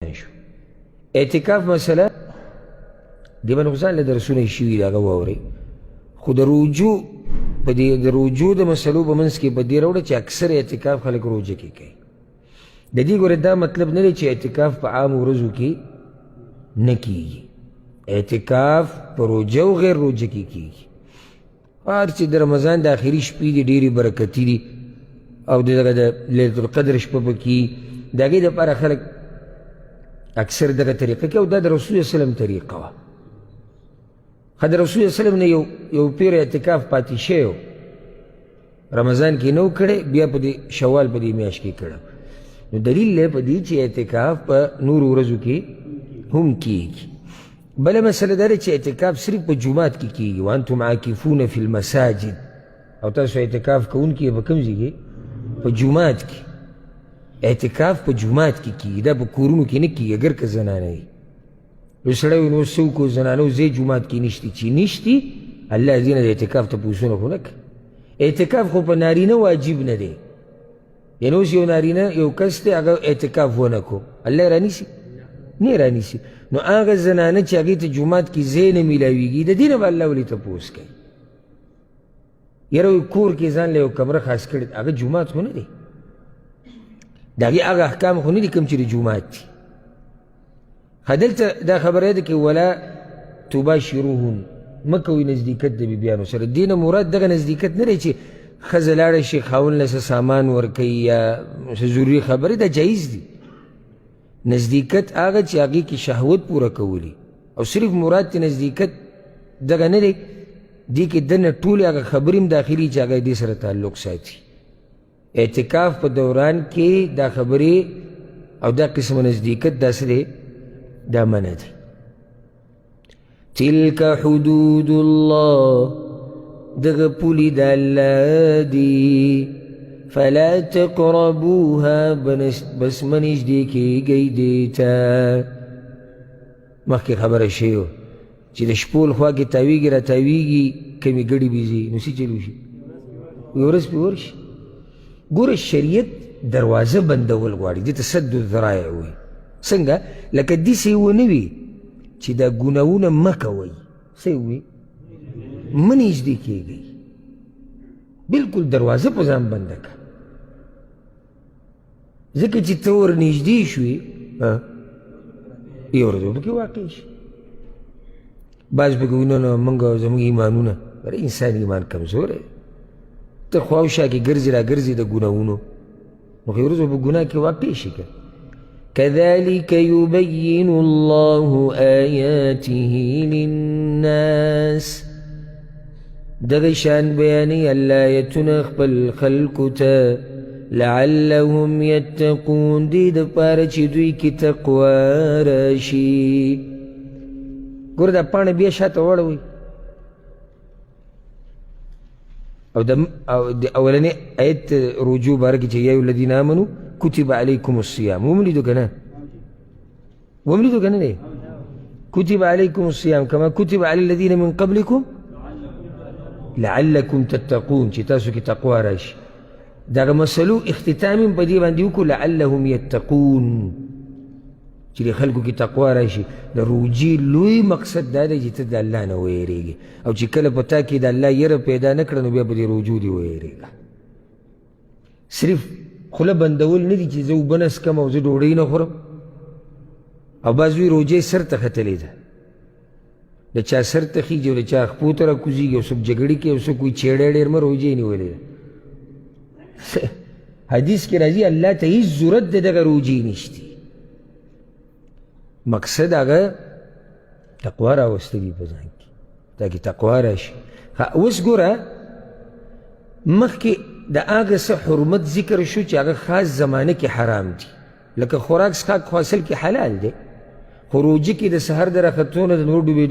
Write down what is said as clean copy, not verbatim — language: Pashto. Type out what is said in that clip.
شو. اعتکاف مسله دې باندې خو ځان له درسونه شوي دي، هغه واورئ. خو د رجوع په دې د رجوع د مسلو په منځ کې په دې راوړه چې اکثر اعتکاف خلک روژه کې کوي. د دې ګوره دا مطلب نه دی چې اعتکاف په عامو ورځو کې نه کیږي. اعتکاف په روژه او غیر روژه کې کیږي. هر چې د رمضان د آخري شپې دي ډېرې برکتي دي او دغه د لیلة القدر شپه پکې د هغې دپاره خلک اکثر دغه طریقه کوي، او دا د رسول الله وسلم طریقه وه. ښه، د رسول الله وسلم نه یو پیر اعتکاف پاتې شوی و، رمضان کې نه و کړی، بیا په دې شوال په دې میاشت کې کړی. نو دلیل دی په دې چې اعتکاف په نورو ورځو کې هم کیږي. بله مسله دا ده چې اعتکاف صرف په جومات کې کیږي، وانتم عاکفون فی المساجد، او تاسو اعتکاف کوونکي په کوم ځای کې؟ په جومات کې. اعتکاف په جومات کې کیږي، دا په کورونو کې نه کیږي، اګر که زنانه وي. یو سړی وي نو څه وکړو، زنانو ځای جومات کې نشتي، چې نشتي الله دې نه د اعتکاف تپوسونه خو نه کوي. اعتکاف خو په نارینه واجب نه دی، یعنې اوس یو نارینه یو کس دی هغه اعتکاف ونه کړو، الله یې رانیسي؟ نه یې رانیسي. نو هغه زنانه چې هغې ته جومات کې ځای نه میلاویږي، د دې نه به الله ولې تپوس کوي؟ یاره وایي کور کې ځان له یو کمره خاص کړې، هغه جومات خو نه دی، د هغې هغه احکام خو نه دي کوم چې د جومات دي. ښه، دلته دا خبره ده کې ولا تباشروهن، مه کوئ نزدېکت د بیبیانو سره. دې نه مراد دغه نزدېکت نه دی چې ښځه لاړه شي خاوند له څه سامان ورکوي یا څه ضروري خبرې، دا جایز دي. نزدېکت هغه چې هغې کې شهوت پوره کولي، او صرف مراد ته نزدېکت دغه نه دی، دې کې دننه ټولې هغه خبرې هم داخلي چې هغه دې سره تعلق ساتي. اعتکاف په دوران کې دا خبرې او دا قسم نزدېکت دا څه دی؟ دا منع دی. تلک حدود الله، دغه پولې د الله دي، فلا تقربوها، بس مه نږدې کېږئ دې ته. مخکې خبره شوې وه چې د شپول خوا کې تاویږي را تاویږي، کمې ګډې بیزي، نو څه چل وشي؟ یوه ورځ پرې ورشي. ګوره شریعت دروازه بندول غواړي، دې ته سد الذرایع وایي. څنګه؟ لکه داسې یې ونه وي چې دا ګناهونه مه کوئ، څه یې ووایي؟ مه نږدې کېږئ، بلکل دروازه په ځان بنده کړه، ځکه چې ته ور نږدې شوې یو ورځ به پکې واقع شي. بعض پکې وایي نه نه موږ زموږ ایمانونه، ورې انسان ایمان کمزوری، ته خواوشا کې ګرځي را ګرځي د ګناهونو، نو خو یو ورځ به په ګناه کې واقع شي. که كذلك يبين الله آياته للناس، دغه شان بیانوي الله آیتونه خپل خلکو ته، لعلهم یتقون، دې دپاره چې دوی کې تقوا راشي. ګوره دا پاڼه بیا شاته واړوئ، او د اولنې آیت رجوع باره کې چې یا الذین آمنو کتب علیکم الصیام، ومو لیدو که نه؟ ومو لیدو که نه دی؟ کتب علیکم الصیام کما کتب علی الذین من قبلکم لعلکم تتقون، چې تاسو کې تقوا راشي. دغه مسلو اختتام هم په دې باندې وکړو، لعلهم یتقون، چې د خلکو کې تقوا راشي. د روژې لوی مقصد دا دی چې ته د الله نه ویرېږې، او چې کله په تا کې د الله یره پیدا نه کړه نو بیا په دې روژو دې ویرېږه. صرف خوله بندول نه دي چې زه اوبه نه څکم او زه ډوډۍ نه خورم، او بعض وي روژې سر ته ختلې ده، د چا سر ته خېږي او د چا خپو ته راکوزېږي او څوک جګړې کوي او څوک وایي چېړی ډېر مه روژې نیولې ده. حدیث کې راځي الله ته هیڅ ضرورت د دغه روژې نشتي. مقصد هغه تقوا راوستل دي په ځان کې، تاکې تقوا راشي. اوس ګوره مخکې د هغه څه حرمت ذکر شو چې هغه خاص زمانه کې حرام دي، لکه خوراک څښاک خو اصل کې حلال دی، خو روژه کې د سهار د راختو نه د نور ډوبېدو